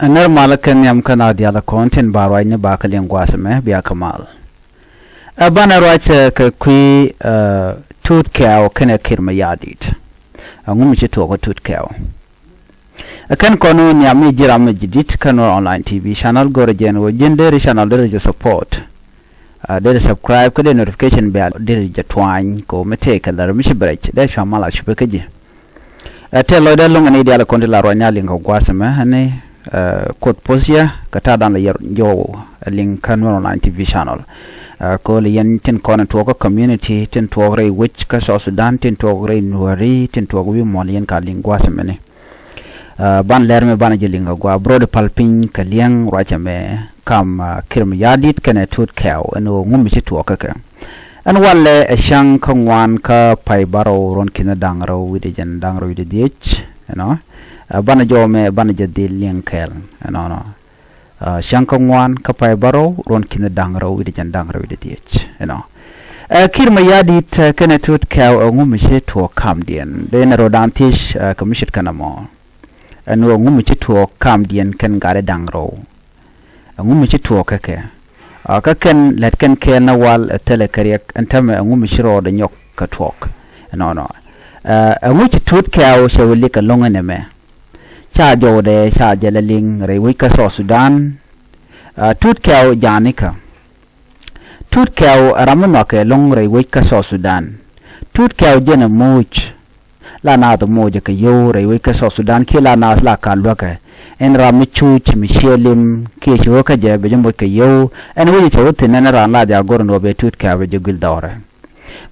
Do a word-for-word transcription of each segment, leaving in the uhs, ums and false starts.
Ɛ nɛr malä kɛ nhiam kä naath diaal kɔn tin ba ruacni ba kä liŋ gua̱a̱th ɛmɛ bia kä mal. Ɛ banɛ ruac kɛ kui̱ Tut Kɛɛw kɛnɛ Kiir Mayardit. Ɛŋu mi ci tuɔɔk kä Tut Kɛɛw? Ɛ kɛn kɔn wä nhiam mi ji̱ ram mi ji̱ di̱t kä Nuer Online T V channel, go̱rɛ jɛ ɛn ɣöö ji̱n deri channel deri jɛ support. Deri subscribe kä dee notification bell deri jɛ tuany kɛ ɣöö mi tëë kɛ lär mi ci bɛ rɛc dee cua mal a cupɛ kä ji̱. Ɛ tëë lɔcdä lo̱ŋ ɛn i̱ diaal kɔn ti la ruacni a liŋ kɛ gua̱a̱th ɛmɛ ɛn i̱ Kuoth poth yɛ kɛ ta̱a̱dan la yɛr jɔw ɛ liŋ kä Nuer Online T V channel. Kɛ ɣöö lɛ yɛn tin kɔn ɛ tuɔɔk kä community, tin tuɔɔk rɛy wec kä South Sudan, tin tuɔɔk rɛy Nuääri, tin tuɔɔk wi̱i̱ muɔ̱ɔ̱n, lɛ yɛn ka liŋ gua̱a̱th ɛmɛni. Ban lɛr mi banɛ jɛ liŋ kɛ gua̱a̱, bro, di pal piny kɛ liɛŋ ruac ɛmɛ kam Kiir Mayardit kɛnɛ Tut Kɛɛw ɛn ɣöö ŋu mi ci tuɔɔk kä kɛ. Ɛn walɛ ɛ cäŋ kä ŋuan kä pay bärɔw ruɔ̱n ki̱n da̱ŋ rɛw wi̱cdɛ jɛn da̱ŋ rɛw wi̱cdɛ dhiec, you know. Ɛ banɛ jɔw mɛ banɛ jɛ dhil liŋ kɛɛl ɛnɔnɔ. Ɛ cäŋ kä ŋuan kä pay bärɔw ruɔ̱n ki̱n da̱ŋ rɛw wi̱cdɛ jɛn da̱ŋ rɛw wi̱cdɛ dhiec, you know. Ɛ Kiir Mayardit kɛnɛ Tut Kɛɛw, ɛŋu mi ci tuɔɔk kamdiɛn? Dee nɛ rɔ̱dan thiec kɛ mi ce̱tkɛ nɔmɔ. Ɛn ɣöö ɛŋu mi ci tuɔɔk kamdiɛn kɛn gatdɛ da̱ŋ rɛw? Ɛŋu mi ci tuɔɔk kä kɛ? Kä kɛn lät kɛn kɛɛl ni wal ɛ thilɛ kɛ riɛk, ɛn täämɛ ɛŋu mi ci rɔɔdɛ nyɔk kɛ tuɔɔk ɛnɔnɔ? Ɛŋu ci Tut Kɛɛw cɛ wä li̱k ɛlɔ̱ŋ ɛn ɛmɛ? Ca jɔwdɛ ca jɛ lɛ liŋ rɛy wec kä South Sudan. Tut Kɛɛw ja̱a̱nikä. Tut Kɛɛw ɛ ram mi nhɔakɛ ɛlɔ̱ŋ rɛy wec kä South Sudan. Tut Kɛɛw jɛn ɛ moc. La naath moc kɛ yio̱w rɛy wec kä South Sudan kiɛ la naath la ka luäkɛ. Ɛn ram mi cuc mi ciɛ lim kiɛ ci wä kä jɛ bɛ jɛ moc kɛ yio̱w. Ɛn wec cɛ wä thi̱n ɛn ran la jɛ a go̱r ɛn ɣöö bɛ Tut Kɛɛw bɛ jɛ guil dhɔrɛ.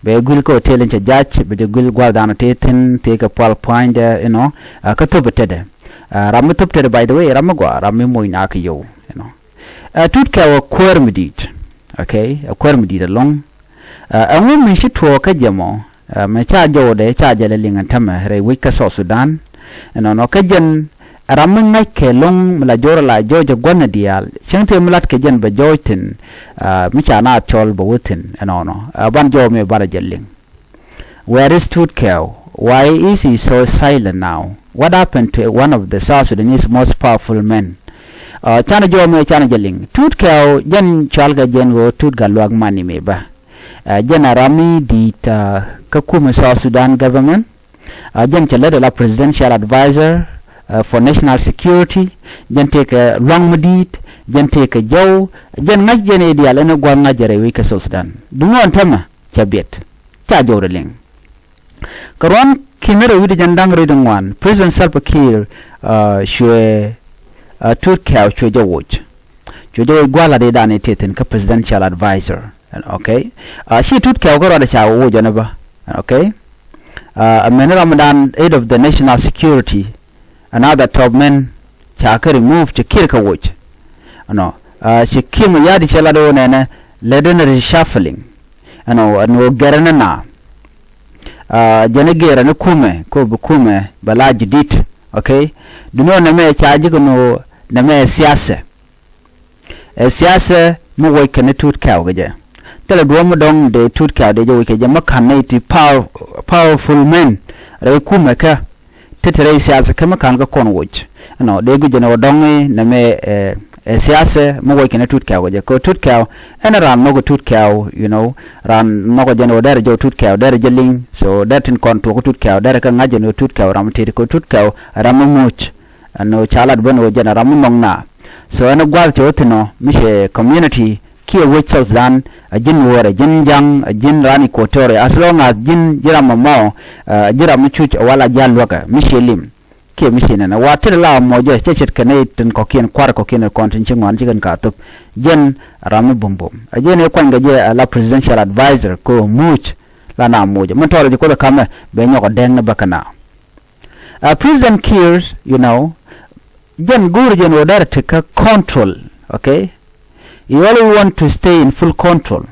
Bɛ guil kä hotel in cɛ jac, bɛ jɛ guil gua̱thdan tëë thi̱n, tëë kɛ pual pua̱nydɛ, you know. Kä thop tetdɛ. Ram mi thop tetdɛ, by the way, ram mi gɔaa, ram mi moc naath kɛ yio̱w, you know. Tut Kɛɛw ɛ kuäär mi di̱i̱t. Okay, ɛ kuäär mi di̱i̱t ɛlɔ̱ŋ. Ɛŋu mi ci tuɔɔk kä jɛ mɔ? Mɛ ca jɔwdɛ ca jɛ lɛ liŋ ɛn täämɛ rɛy wec kä South Sudan. Ɛnɔnɔ kä jɛn ram mi ŋa̱ckɛ ɛlɔ̱ŋ mi la jɔr la jɔɔc ɛ gua̱n diaal. Cäŋ tëë mi la̱tkɛ jɛn bɛ jɔɔc thi̱n. Mi ca naath cɔl bɛ wä thi̱n ɛnɔnɔ. Ban jɔw mi banɛ jɛ liŋ. Where is Tut Kɛɛw? Why is he so silent now? What happened to one of the South Sudanese most powerful men? Canɛ jɔw mi canɛ jɛ liŋ. Tut Kɛɛw jɛn cɔalkɛ jɛn ɣöö Tut Gatluak Mani mi bä. Jɛn a ram mi di̱i̱t kä kumɛ South Sudan government. Jɛn cɛ lät ala presidential advisor for national security. Jɛn tëëkɛ lua̱ŋ mi di̱i̱t. Jɛn tëëkɛ jɔw. Jɛn ŋa̱c jɛn i̱ diaal ɛn ɛ gua̱th ŋa̱c jɛ rɛy wec kä South Sudan. Duŋ ɣän täämɛ cɛ biɛt. Ca jɔwdɛ liŋ. Kä ruɔ̱n ki̱n rɛw wi̱cdɛ jɛn da̱ŋ rɛw wi̱cdɛ ŋuan, President Salva Kiir cuɛ Tut Kɛɛw cuɛ jɛ woc. Cuɛ jɛ woc gua̱a̱th la dee dan i̱ tëë thi̱n kä presidential advisor. Okay. Ci Tut Kɛɛw kä ruacdɛ ca woc ɛn ɛ bä. Okay. Amäni ramdan head of the national security, another top men, ca kɛ remove, cɛ Kiir kɛ woc. Ɛnɔ, cɛ Kiir Mayardit cɛ lat ɣöö nɛnɛ lɛ den reshuffling. Ɛnɔ, ɛn ɣöö gɛrɛ ni na. Jɛn i̱ gɛrɛ ni kumɛ, kɛ ɣöö bi kumɛ bɛ la jadid. Okay. Duŋni ɣöö nɛmɛ ca ji̱ kɛ ni ɣöö nɛmɛ ɛ siasa. Ɛ siasa mi woc kɛn ni Tut Kɛɛw kɛ jɛ. Thilɛ duɔ̱ɔ̱p mi dɔ̱ŋ dee Tut Kɛɛw dee jɛ woc kɛ jɛ, mi ka̱n nɛy ti power-, powerful men rɛy kumɛ kä. Ti te rɛy siasa kä mi ka̱n kä kɔn woc. Ɛnɔ, dee guic jɛ ni ɣöö dɔ̱ŋ i̱ nɛmɛ ɛ, ɛ siasa mi woc kɛn ni Tut Kɛɛw kɛ jɛ. Kɛ ɣöö Tut Kɛɛw ɛn raan nhɔk kɛ Tut Kɛɛw, you know, raan nhɔk kɛ jɛ ni ɣöö derɛ jɔw Tut Kɛɛw, derɛ jɛ liŋ. So derɛ tin kɔn tuɔɔk kä Tut Kɛɛw, derɛ kɛ ŋa̱c jɛ ni ɣöö Tut Kɛɛw ram mi tëëdi, kɛ ɣöö Tut Kɛɛw ram mi muc. Ɛn ɣöö ca lat ben ɣöö jɛn a ram mi nhɔk na. So ɛn ɛ gua̱a̱th cɛ wä thi̱n ɔ mi cɛ community kiɛ wec South Sudan, a ji̱n Nuɔɔr, a ji̱n Ja̱ŋ, a ji̱n raan Equatoria, as long as ji̱n ji̱ ram ɛmɔ, a ji̱ ram mi cuc ɛ wal a ji̱ a luäkä mi ciɛ lim. Kiɛ mi ciɛ nɛn ɛ wa tetdɛ la mɔ jɛ cɛ ce̱tkɛ nɛy tin kɔ̱kiɛn, kua̱r kɔ̱kiɛn kɔn tin ci ŋuan ci kɛn ka thop. Jɛn a ram mi bumbum. A jɛn ɛ kuany kɛ jɛ a la presidential advisor kɛ ɣöö muc la na muc. Mi tɔɔrɛ ji̱ Kuoth ɛ ka̱mɛ bɛ nyɔk ɛ dɛŋ ni bä kɛ na. A President Kiir, you know, jɛn go̱o̱ri jɛn ɣöö derɛ te kä control, okay? He always want to stay in full control.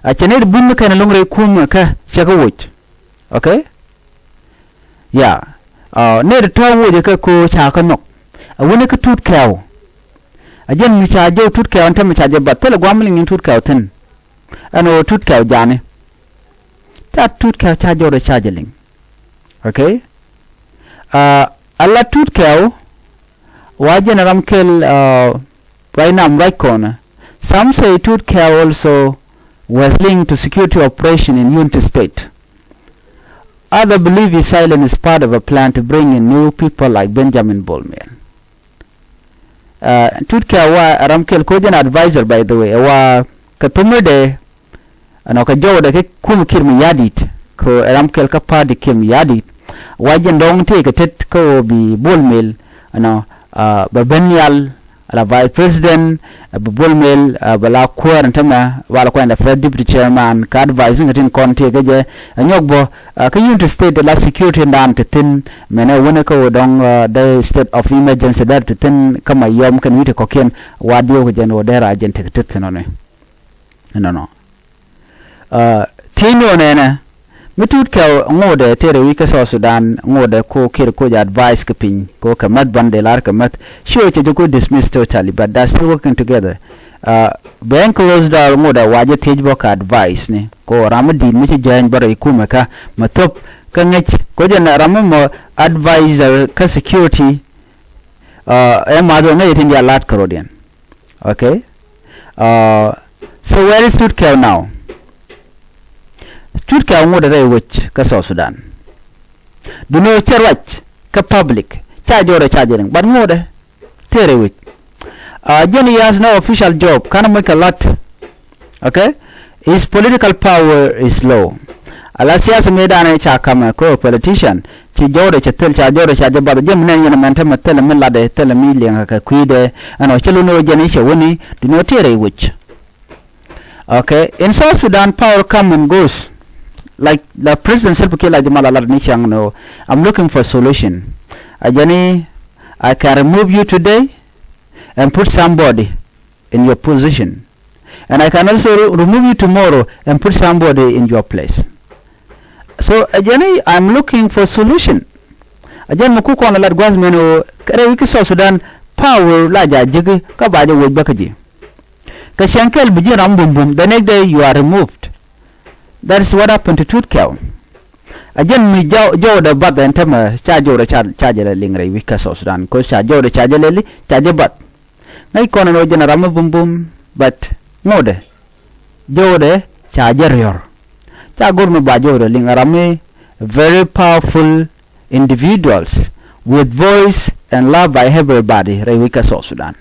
A cɛ nɛy ti bun mi kɛn ɛlɔ̱ŋ rɛy kumɛ kä cɛ kɛ woc, okay? Ya. Nɛy ti tɔ̱ woc ɛ kɛ ko̱ ca kɛ nhɔk. A wuni kä Tut Kɛɛw. A jɛn mi ca jɔw Tut Kɛɛw ɛn täämɛ ca jɛ bath, thilɛ gua̱a̱th mi liŋ ni Tut Kɛɛw thi̱n. Ɛn ɣöö Tut Kɛɛw ja̱a̱ni. Ca Tut Kɛɛw ca jɔwdɛ ca jɛ liŋ. Okay. A la Tut Kɛɛw, Wa jɛn ram kɛl, uh, right now, right corner. Some say Tut Kɛw also was linked to security operation in Unity State. Other believe his silence is part of a plan to bring in new people like Benjamin Bol Mel. Uh, Tut Kɛw wa ram kɛl ko jɛn advisor, by the way, wa kɛ thumɛ dɛ, ɛnɔ, kɛ jɔwdɛ kɛ kum Kiir Mayardit, kɛ ram kɛl kä party Kiir Mayardit. Wa jɛn dɔŋ tëë kɛ tet kä ɣöö bi Bol Mel, ɛnɔ, uh, bɛ ben nhial ala vice president, uh, bi Bol Mel, uh, bɛ la kuäär ɛn tämɛ, bɛ la kuany the first deputy chairman, kɛ advice ni kɛ tin kɔn tëë kɛ jɛ, ɛ nyɔk bɔ, uh, kä Unity State la security dan te thin, mɛnɛ wänɛ kä ɣöö dɔŋ, uh, the state of emergency dee te thin kä Mayom kɛn wi̱i̱ ti kɔ̱kiɛn, wa diɛw kɛ jɛn ɣöö dee ra jɛn tekɛ tet thin ɔnɛ. Ɛnɔnɔ. Uh, thiec ni ɔ nɛnɛ, mi Tut Kɛw ŋotdɛ tëë rɛy wi̱c kä South Sudan, ŋotdɛ ko Kiir ko jɛ advice kɛ piny, ko kɛ mäth ban dee lar kɛ mäth. Ci ɔ cɛ jɛ ko dismiss totally, but they're still working together. Uh, behind closed door ŋotdɛ wa jɛ thiec bɔ kɛ advice ni, ko ram mi di̱i̱t mi ci jääny bä rɛy kumɛ kä, mɛ thop, kä ŋäc, ko jɛ ram mi mɔ advisor kä security, uh, ɛ math ɔ ŋäc ɛ tin diaal lat kärɔ̱diɛn. Okay. Uh, so where is Tut Kɛw now? Tut Kɛw ŋotdɛ rɛy wec kä South Sudan. Duno cɛ ruac kä public. Ca jɔrɛ ca jɛ liŋ. But ŋotdɛ tëë rɛy wec. Uh, jɛn he has no official job. Ka̱n mec kɛ lat. Okay? His political power is low. Ala siasa mëë danɛ ca kamɛ ko politician, ci jɔwdɛ cɛ thil, ca jɔwdɛ ca jɛ bath. Jɛ mi nɛn yɛn mɛn tämɛ thil mi latdɛ, thil mi liɛŋɛ kɛ kui̱dɛ. Ɛnɔ, ci luni wä jɛn i̱ cɛ wuni, duno tëë rɛy wec. Okay, in South Sudan, power come and goes. Like the President Salva Kiir la jɛ mal a lat ni cäŋ ni, I'm looking for solution. A jɛn i̱, I can remove you today and put somebody in your position. And I can also re-, remove you tomorrow and put somebody in your place. So, a jɛn i̱, I'm looking for solution. A jɛn mi ku kɔn lat gua̱th mɛn ɣöö kɛ rɛy wi̱c kä South Sudan, power la jɛ ji̱ kä ba jɛ wec bä kä ji̱. Kɛ cäŋ kɛl bi ji̱ ram bum bum, the next day you are removed. That is what happened to Tut Kɛw. A jɛn mi jɔw-, jɔwdɛ bath ɛn tämɛ, ca jɔwdɛ ca, ca jɛ lɛ liŋ rɛy wi̱c kä South Sudan. Kɛ ca jɔwdɛ ca jɛ lɛ liŋ, ca jɛ bath. Ŋäc kɔn ɛn ɣöö jɛn ram mi bum bum, but ŋotdɛ, jɔwdɛ ca jɛ riɔr. Ca go̱r mi ba jɔwdɛ liŋ, ram mi very powerful individuals with voice and love by everybody rɛy wi̱c kä South Sudan.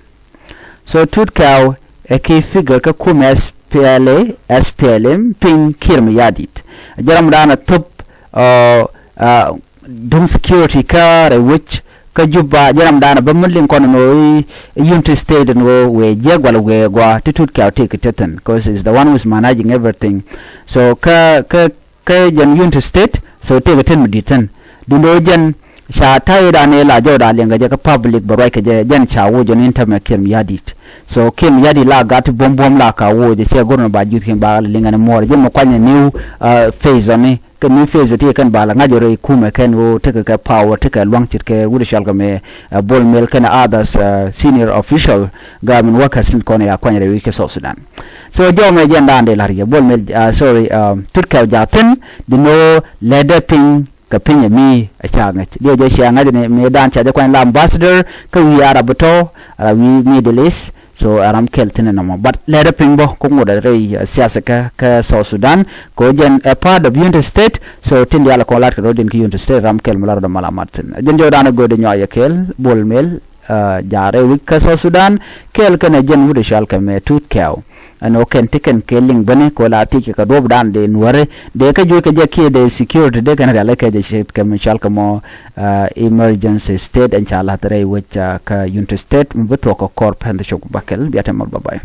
So Tut Kɛw ɛ key figure kä kumɛ S P L A, S P L M, piny Kiir Mayardit. Jɛ ram dan a thop, uh, uh, duŋ security kä rɛy wec kä Juba, jɛ ram dan a bä mi liŋ kɔn ni ɣöö i̱ Unity State ni ɣöö wëë jiäk walɛ wëë gɔaa ti Tut Kɛw tëëkɛ tethin, 'cause he's the one who's managing everything. So kä, kä, kä jɛn Unity State, so tëëkɛ tethin mi di̱t thi̱n. Duundɛ ɣöö jɛn ca ta̱yɛ dan ëë la jɔwdan liɛŋkɛ jɛ kä public bɛ ruac kɛ jɛ, jɛn ca woc jɛn in tämɛ Kiir Mayardit. So Kiir Mayardit la gat ti buɔ̱m buɔ̱m la ka woc jɛ, cɛ go̱r ni ba juth kiɛn ba liŋ ɛn muɔ̱ɔ̱r jɛ mi kuany a new, uh, phase ɔni. Kɛ mi phase ti kɛn ba la ŋa̱c rɛy kumɛ kɛn ɣöö tekɛ kɛ power, tekɛ lua̱ŋ ce̱tkɛ wut cɔal kɛ mɛ, uh, Bol Mel kɛn others, uh, senior official government workers tin kɔn ya kuany rɛy wi̱c kä South Sudan. So jɔmɛ jɛn dan dee la̱r yɛ Bol Mel, uh, sorry, uh, Tut Kɛw jaathin, duundɛ ɣöö lɛtdɛ piny, kɛ piny ɛ mi ɛ ca ŋäc. Diɛ jɛ cia ŋäc ni mi dan ca jɛ kuany la ambassador kä wi̱i̱ Arab tɔ, ala wi̱i̱ Middle East. So ɛ ram kɛl thi̱n ɛnɔmɔ. But lɛtdɛ piny bä kä ŋotdɛ rɛy, uh, siasa kä, kä South Sudan. Kɛ ɣöö jɛn ɛ part of Unity State. So tin diaal kɔn lat kɛ rɔ̱diɛn kä Unity State, ram kɛl mi lat rɔ̱dɛ mal a mat thi̱n. Jɛn jɔwdan ɛ go̱o̱dɛ nyɔac ɛ kɛl Bol Mel, uh, jaarɛ wi̱c kä South Sudan. Kɛl kɛnɛ jɛn wut cɔal kɛ mɛ Tut Kɛw. Ɛn ɣöö kɛn ti kɛn kɛ liŋ bäni kɛ ɣöö la thiec kɛ kɛ duɔ̱ɔ̱pdan dee Nuääri, dee kä juɔc kɛ jɛ kiɛ dee security dee kɛn rial kɛ jɛ ce̱tkɛ mi cɔal kɛ mɔ, uh, emergency state ɛn ca la̱th rɛy wec, uh, kä Unity State mi bi thuɔ̱k kɛ kɔr pɛn thi cop bä kɛl bia tɛmɛ bä bay.